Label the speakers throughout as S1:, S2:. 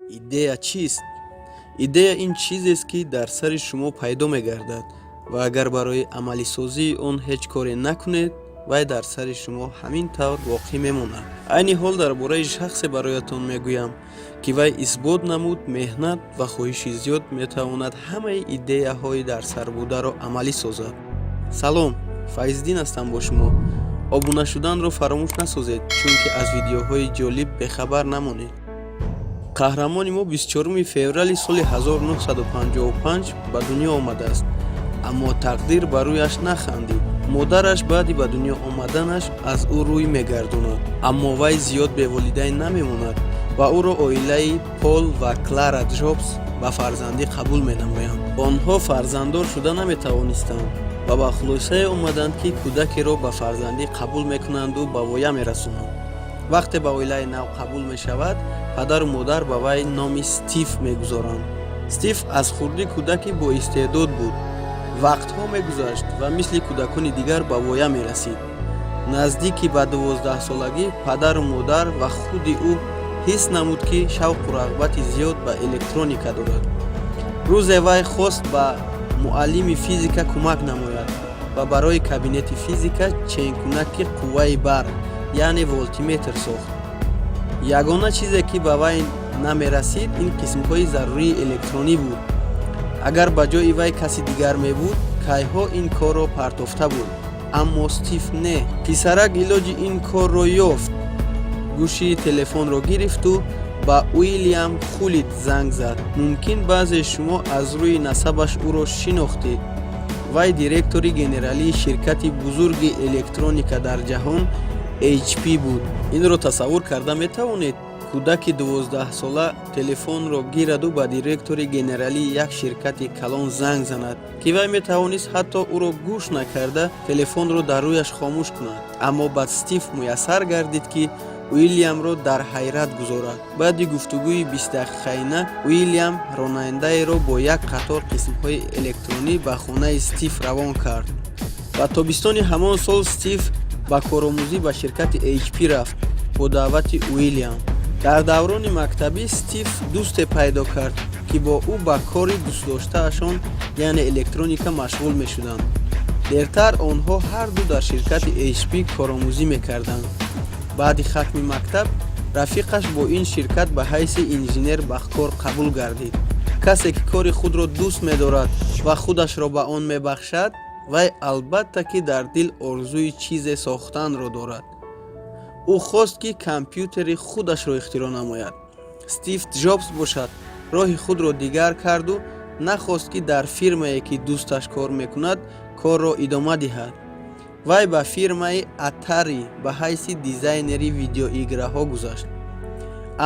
S1: Идея чист? Идея ин чизест, ки дар сари шумо пайдо мегардад ва агар барои амалисозии он ҳеҷ коре накунед, вай дар сари шумо ҳамин тавр боқӣ мемонад. Айни ҳол дар бораи шахсе бароятон мегӯям, ки вай исбот намуд, меҳнат ва хоҳиши зиёд метавонад ҳамаи идеяҳои дар сар бударо амалӣ созад. Салом, Файздин ҳастам бо шумо. Обуна шуданро фаромӯш насозед, чунки аз видеоҳои ҷолиб бехабар намонед. Қаҳрамони мо 24 феврали соли 1955 ба дунё омадааст, аммо тақдир ба рӯяш нахандид. Модараш баъди ба дунё омаданаш аз ӯ рӯй мегардонад, аммо вай зиёд беволидайн намемонад ва ӯро оилаи Пол ва Клара Ҷобс ба фарзандӣ қабул менамоянд. Онҳо фарзанддор шуда наметавонистанд ва ба хулосае омаданд, ки кӯдакеро ба фарзандӣ қабул мекунанду ба воя мерасонанд. Вақте ба оилаи нав қабул мешавад, падару модар ба вай номи Стив мегузоранд. Стив аз хурдӣ кӯдаки боистеъдод буд. Вақтҳо мегузашт ва мисли кӯдакони дигар ба воя мерасид. Наздики ба 12-солагӣ падару модар ва худи ӯ ҳис намуд, ки шавқу рағбати зиёд ба электроника дорад. Рӯзе вай хост ба муаллими физика кӯмак намояд ва барои кабинети физика ченкунаки қувваи барқ, яъне волтиметр сохт. Ягона чизе, ки ба вай намерасид, ин қисмҳои зарурии электронӣ буд. Агар ба ҷои вай каси дигар мебуд, кайҳо ин корро партофта буд, аммо Стив не. Писарак илоҷи ин корро ёфт. Гӯшии телефонро гирифту ба Уилям Хулит занг зад. Мумкин, баъзе шумо аз рӯи насабаш ӯро шинохтед. Вай директори генералии ширкати бузурги электроника дар ҷаҳон, HP буд. Инро тасаввур карда метавонед: кӯдаки 12-сола телефонро гираду ба директори генералии як ширкати калон занг занад, ки вай метавонист ҳатто ӯро гӯш накарда, телефонро дар рӯяш хомӯш кунад. Аммо ба Стив муяссар гардид, ки Уилямро дар ҳайрат гузорад. Баъди гуфтугӯи бистдақиқаина Уилям ронандаеро бо як қатор қисмҳои электронӣ ба хонаи Стив равон кард ва тобистони ҳамон сол Стив ба коромӯзӣ ба ширкати HP рафт бо даъвати Уилям. Дар даврони мактабӣ Стив дӯсте пайдо кард, ки бо ӯ ба кори дӯстдоштаашон, яъне электроника, машғул мешуданд. Дертар онҳо ҳарду дар ширкати HP коромӯзӣ мекарданд. Баъди хатми мактаб рафиқаш бо ин ширкат ба ҳайси инженер ба кор қабул гардид. Касе ки кори худро дӯст медорад ва худашро ба он мебахшад, вай албатта ки дар дил орзуи чизе сохтанро дорад. Ӯ хост, ки компютери худашро ихтироъ намояд. Стив Ҷобс бошад, роҳи худро дигар карду нахост, ки дар фирмае, ки дӯсташ кор мекунад, корро идома диҳад. Вай ба фирмаи Атари ба ҳайси дизайнери видеоиграҳо гузашт,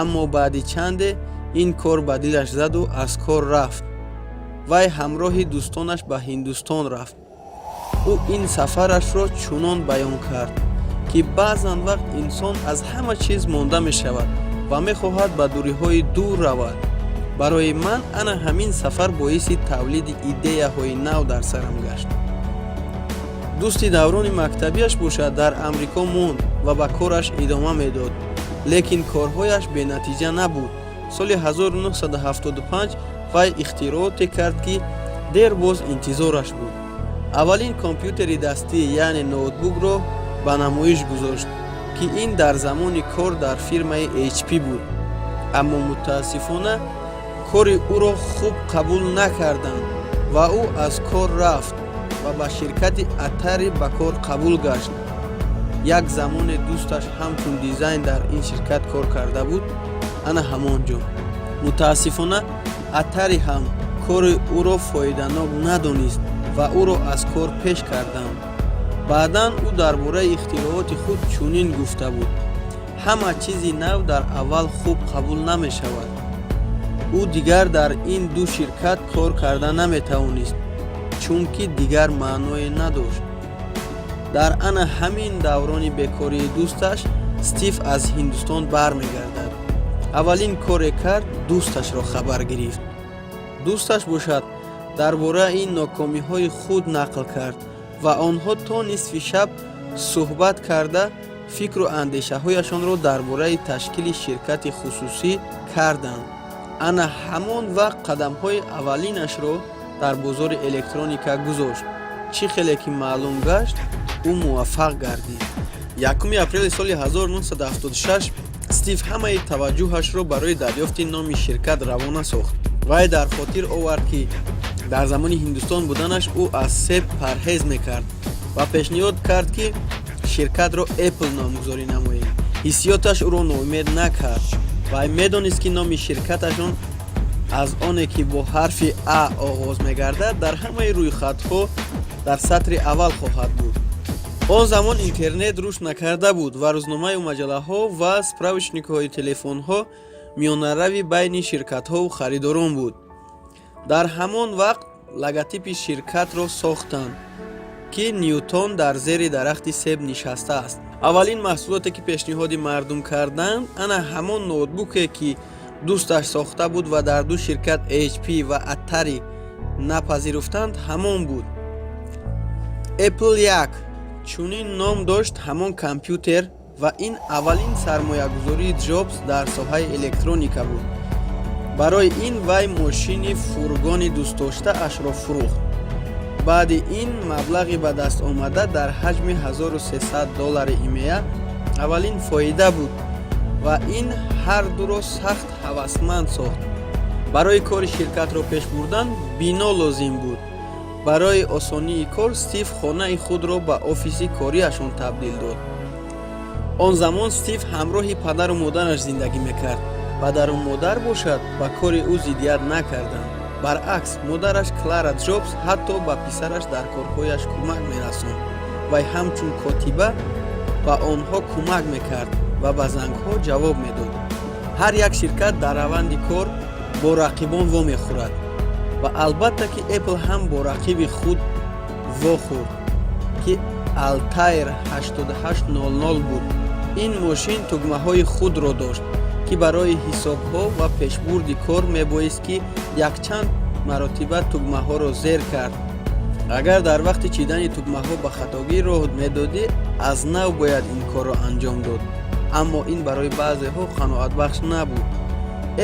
S1: аммо баъди чанде ин кор ба дилаш заду аз кор рафт. Вай ҳамроҳи дӯстонаш ба Ҳиндустон рафт. Ӯ ин сафарашро чунон баён кард, ки баъзан вақт инсон аз ҳама чиз монда мешавад ва мехоҳад ба дуриҳои дур равад. Барои ман ана ҳамин сафар боиси тавлиди идеяҳои нав дар сарам гашт. Дӯсти даврони мактабиаш бошад, дар Амрико монд ва ба кораш идома медод, лекин корҳояш бенатиҷа набуд. Соли 1975 вай ихтирооте кард, ки дер боз интизораш буд. Аввалин компютери дастӣ, яъне ноутбукро ба намоиш гузошт, ки ин дар замони кор дар фирмаи HP буд. Аммо мутаассифона, кори ӯро хуб қабул накарданд ва ӯ аз кор рафт ва ба ширкати Атари ба кор қабул гашт. Як замоне дӯсташ ҳамчун дизайн дар ин ширкат кор карда буд, ана ҳамон ҷо. Мутаассифона, Атари ҳам кори ӯро фоиданок надонист ва ӯро аз кор пеш карданд. Баъдан ӯ дар бораи ихтирооти худ чунин гуфта буд: «Ҳама чизи нав дар аввал хуб қабул намешавад». Ӯ дигар дар ин ду ширкат кор карда наметавонист, чунки дигар маъное надошт. Дар ана ҳамин даврони бекории дӯсташ Стив аз Ҳиндустон бармегардад. Аввалин коре кард, дӯсташро хабар гирифт. Дӯсташ бошад, дар бораи нокомиҳои худ нақл кард ва онҳо то нисфи шаб суҳбат карда, фикру андешаҳояшонро дар бораи ташкили ширкати хусусӣ карданд. Ана ҳамон вақт қадамҳои аввалинашро дар бозори электроника гузошт. Чӣ хеле ки маълум гашт, ӯ муваффақ гардид. 1 апрели соли 1976 Стив ҳамаи таваҷҷӯҳашро барои дарёфти номи ширкат равона сохт. Вай дар хотир овард, ки дар замони Ҳиндустон буданаш ӯ аз себ парҳез мекард ва пешниҳод кард, ки ширкатро Apple номгузорӣ намоем. Ҳиссиёташ ӯро ноумед накард. Вай медонист, ки номи ширкаташон аз оне ки бо ҳарфи А оғоз мегардад, дар ҳамаи рӯйхатҳо дар сатри аввал хоҳад буд. Он замон интернет рушд накарда буд ва рӯзномаю маҷаллаҳо ва справочникҳои телефонҳо миёнарави байни ширкатҳову харидорон буд. Дар ҳамон вақт логотипи ширкатро сохтанд, ки Ньютон дар зери дарахти себ нишастааст. Аввалин маҳсулоте, ки пешниҳоди мардум карданд, ана ҳамон ноутбуке, ки дӯсташ сохта буд ва дар ду ширкат HP ва Atari напазируфтанд, ҳамон буд. Apple 1 чунин ном дошт ҳамон компютер ва ин аввалин сармоягузории Ҷобс дар соҳаи электроника буд. Барои ин вай мошини фургони дӯстдоштаашро фурӯхт. Баъди ин маблағи ба даст омада дар ҳаҷми 1300 доллари имея аввалин фоида буд ва ин ҳар дуро сахт ҳавасманд сохт. Барои кори ширкатро пеш бурдан бино лозим буд. Барои осонии кор Стив хонаи худро ба офиси кориашон табдил дод. Он замон Стив ҳамроҳи падару модараш зиндагӣ мекард. Падару модар бошад, ба кори ӯ зиддият накарданд. Баръакс, модараш Клара Ҷобс ҳатто ба писараш дар корҳояш кӯмак мерасонд. Вай ҳамчун котиба ба онҳо кӯмак мекард ва ба зангҳо ҷавоб медод. Ҳар як ширкат дар раванди кор бо рақибон вомехӯрад ва албатта, ки Apple ҳам бо рақиби худ вохӯрд, ки Altair 8800 буд. Ин мошин тугмаҳои худро дошт, ки барои ҳисобҳо ва пешбурди кор мебоист, ки якчанд маротиба тугмаҳоро зер кард. Агар дар вақти чидани тугмаҳо ба хатогӣ роҳ медодӣ, аз нав бояд ин корро анҷом дод. Аммо ин барои баъзеҳо қаноатбахш набуд.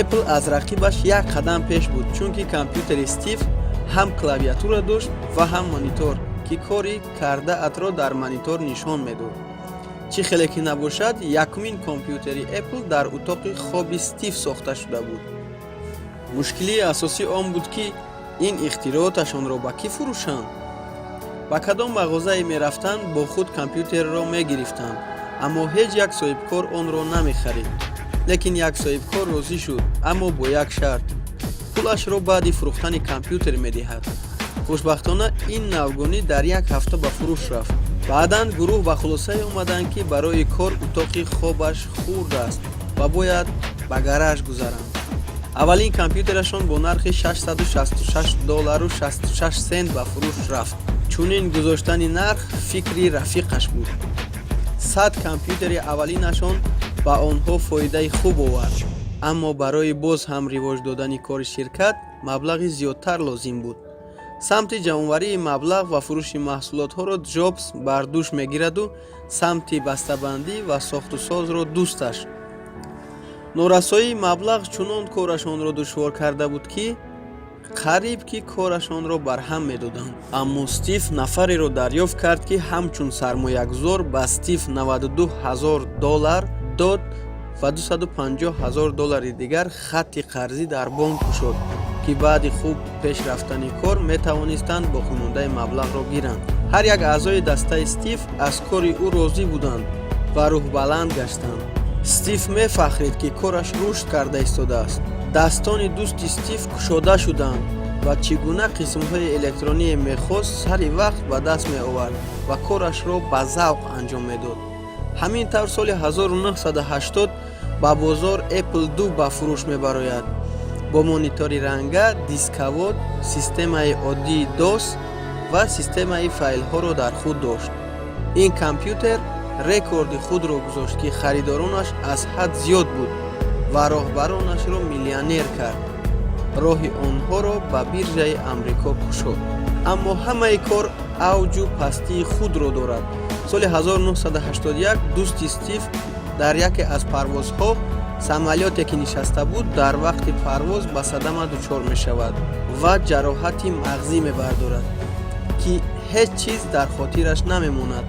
S1: Apple аз рақибаш як қадам пеш буд, чунки компютери Стив ҳам клавиатура дошт ва ҳам монитор, ки кори кардаатро дар монитор нишон медод. Чӣ хеле ки набошад, якумин компютери Apple дар утоқи хоби Стив сохта шуда буд. Мушкилии асосӣ он буд, ки ин ихтирооташонро ба кӣ фурӯшанд? Ба кадом мағозае мерафтанд, бо худ компютерро мегирифтанд, аммо ҳеҷ як соҳибкор онро намехарид. Лекин як соҳибкор розӣ шуд, аммо бо як шарт: пулашро баъди фурӯхтани компютер медиҳад. Хушбахтона, ин навгонӣ дар як ҳафта ба фурӯш рафт. Баъдан гурӯҳ ба хулосае омаданд, ки барои кор утоқи хобаш хурд аст ва бояд ба гараж гузаранд. Аввалин компютерашон бо нархи 666 доллару 66 сент ба фурӯш рафт. Чунин гузоштани нарх фикри рафиқаш буд. 100 компютери аввалинашон ба онҳо фоидаи хуб овард, аммо барои боз ҳам ривоҷ додани кори ширкат маблағи зиёдтар лозим буд. Самти ҷамъоварии маблағ ва фурӯши маҳсулотҳоро Ҷобс бар дӯш мегираду самти бастабандӣ ва сохтусозро дӯсташ. Норасоии маблағ чунон корашонро душвор карда буд, ки қариб ки корашонро барҳам медоданд. Аммо Стив нафареро дарёфт кард, ки ҳамчун сармоягузор ба Стив 92 ҳазор доллар дод ва 250 ҳазор доллари дигар хатти қарзӣ дар бонк кушод, ки баъди хуб пеш рафтани кор метавонистанд боқимондаи маблағро гиранд. Ҳар як аъзои дастаи Стив аз кори ӯ розӣ буданд ва рӯҳбаланд гаштанд. Стив мефахрид, ки кораш рушд карда истодааст. Дастони дӯсти Стив кушода шуданд ва чӣ гуна қисмҳои электроние мехост, сари вақт ба даст меовард ва корашро ба завқ анҷом медод. Ҳамин тавр, соли 1980 ба бозор Apple 2 ба фурӯш мебарояд бо монитори ранга, дисковод, системаи оддии DOS ва системаи файлҳоро дар худ дошт. Ин компютер рекорди худро гузошт, ки харидоронаш аз ҳад зиёд буд ва роҳбаронашро миллионер кард, роҳи онҳоро ба биржаи Амрико кушод. Аммо ҳамаи кор авҷу пастии худро дорад. Соли 1981 дӯсти Стив дар яке аз парвозҳо Самолёте, ки нишаста буд, дар вақти парвоз ба садама дучор мешавад ва ҷароҳати мағзӣ мебардорад, ки ҳеҷ чиз дар хотираш намемонад.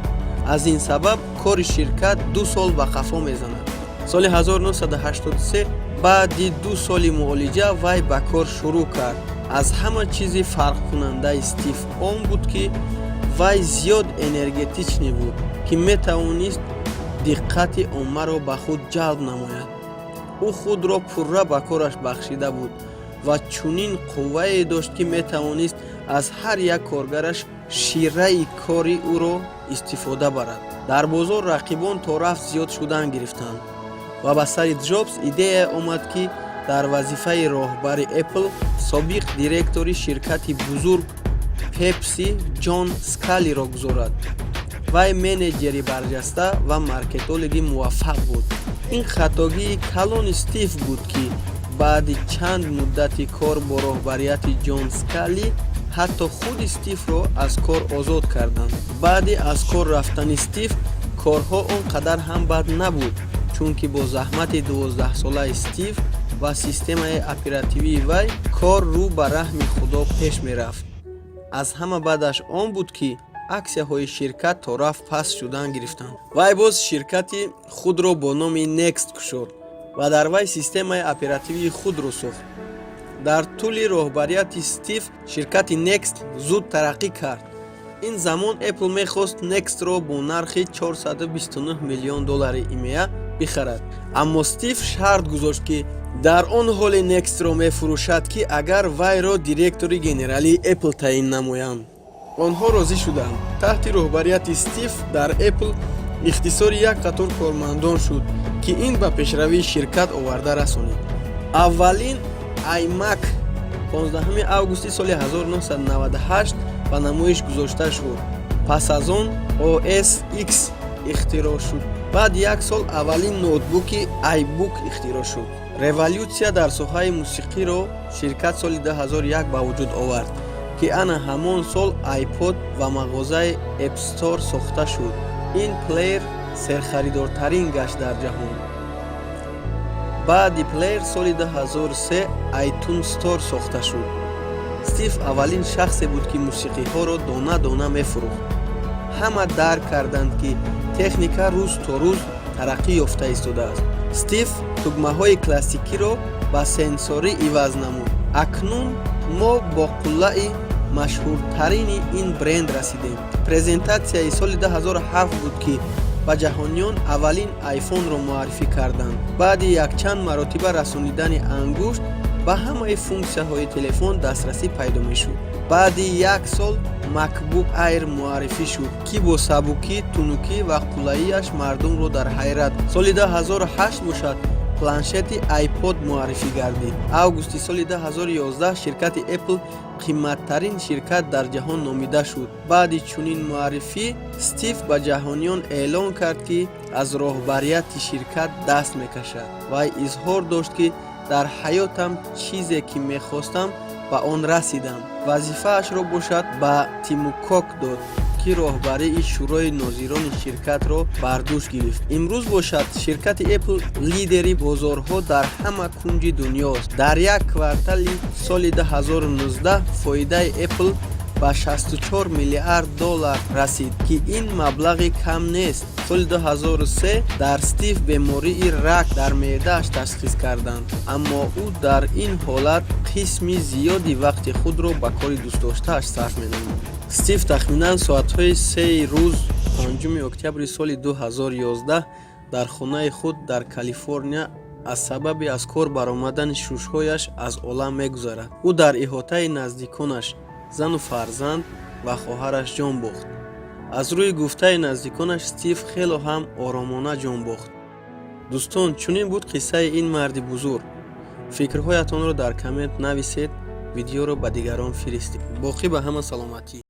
S1: Аз ин сабаб кори ширкат 2 сол ба қафо мезанад. Соли 1983, баъди 2 соли муолиҷа, вай ба кор шурӯъ кард. Аз ҳама чизи фарқкунандаи Стив он буд, ки вай зиёд энергетичный буд, ки метавонист диққати оммаро ба худ ҷалб намояд. Ӯ худро пурра ба кораш бахшида буд ва чунин қуввае дошт, ки метавонист аз ҳар як коргараш шираи кори ӯро истифода барад. Дар бозор рақибон то рафт зиёд шудан гирифтанд ва ба сари Ҷобс идея омад, ки дар вазифаи роҳбари Apple собиқ директори ширкати бузург Пепси Ҷон Скалиро гузорад. Вай менеҷери барҷаста ва маркетологи муваффақ буд. Ин хатогии калони Стив буд, ки баъди чанд муддати кор бо роҳбарияти Ҷон Скали ҳатто худи Стивро аз кор озод карданд. Баъди аз кор рафтани Стив корҳо он қадар ҳам бад набуд, чунки бо заҳмати 12-солаи Стив ва системаи оперативии вай кор рӯ ба раҳми Худо пеш мерафт. Аз ҳама бадаш он буд, ки аксияҳои ширкат то рафт паст шудан гирифтанд. Вай боз ширкати худро бо номи Next кушод ва дар вай системаи оперативии худро сохт. Дар тӯли роҳбарияти Стив ширкати Next зуд тараққӣ кард. Ин замон Apple мехост Nextро бо нархи 429 миллион доллари ИМЕА бихарад, аммо Стив шарт гузошт, ки дар он ҳоле Nextро мефурӯшад, ки агар вайро директори генералии Apple таъин намоянд. Онҳо розӣ шуданд. Таҳти роҳбарияти Стив дар Apple ихтисори як қатор кормандон шуд, ки ин ба пешравии ширкат оварда расонид. Аввалин iMac 15 августи соли 1998 ба намоиш гузошта шуд. Пас аз он OS X ихтироъ шуд. Баъд як сол аввалин ноутбуки iBook ихтироъ шуд. Революсия дар соҳаи мусиқиро ширкат соли 2001 ба вуҷуд овард, ки ана ҳамон сол iPod ва мағозаи App Store сохта шуд. Ин плеер серхаридортарин гашт дар ҷаҳон. Баъди плеер соли 2003 iTunes Store сохта шуд. Стив аввалин шахсе буд, ки мусиқиҳоро дона дона мефурӯхт. Ҳама дарк карданд, ки техника рӯз то рӯз тараққӣ ёфта истодааст. Стив тугмаҳои классикиро ба сенсорӣ иваз намуд. Акнун мо бо қуллаи машҳуртарини ин бренд расидем. Презентатсияи соли 2007 буд, ки ба ҷаҳониён аввалин айфонро муаррифӣ карданд. Баъди якчанд маротиба расонидани ангушт ба ҳамаи функсияҳои телефон дастрасӣ пайдо мешуд. Баъди як сол MacBook Air муаррифӣ шуд, ки бо сабукӣ, тунукӣ ва қулайиаш мардумро дар ҳайрат. Соли 2008 бошад, планшети iPod муаррифӣ гардид. Августи соли 2011 ширкати Apple қиматтарин ширкат дар ҷаҳон номида шуд. Баъди чунин муаррифӣ Стив ба ҷаҳониён эълон кард, ки аз роҳбарияти ширкат даст мекашад. Вай изҳор дошт, ки дар ҳаётам чизе ки мехостам, ба он расидам. Вазифаашро бошад ба Тим Кук дод, ки роҳбарии шӯрои нозирони ширкатро бар дӯш гирифт. Имрӯз бошад, ширкати Apple лидери бозорҳо дар ҳама кунҷи дунёст. Дар як квартали соли 2019 фоидаи Apple ба 64 миллиард доллар расид, ки ин маблағи кам нест. Соли 2003 дар Стив бемории рак дар меъдааш ташхис карданд, аммо ӯ дар ин ҳолат қисми зиёди вақти худро ба кори дӯстдоштааш сарф менамуд. Стив тахминан соатҳои 3-и рӯз 5 октябри соли 2011 дар хонаи худ дар Калифорния аз сабаби аз кор баромадани шушҳояш аз олам мегузарад. Ӯ дар иҳотаи наздиконаш, зану фарзанд ва хоҳараш ҷон бохт. Аз рӯи гуфтаи наздиконаш, Стив хело ҳам оромона ҷон бохт. Дӯстон, чунин буд қиссаи ин марди бузург. Фикрҳоятонро дар коммент нависед, видеоро ба дигарон фиристед. Боқӣ ба ҳама саломатӣ.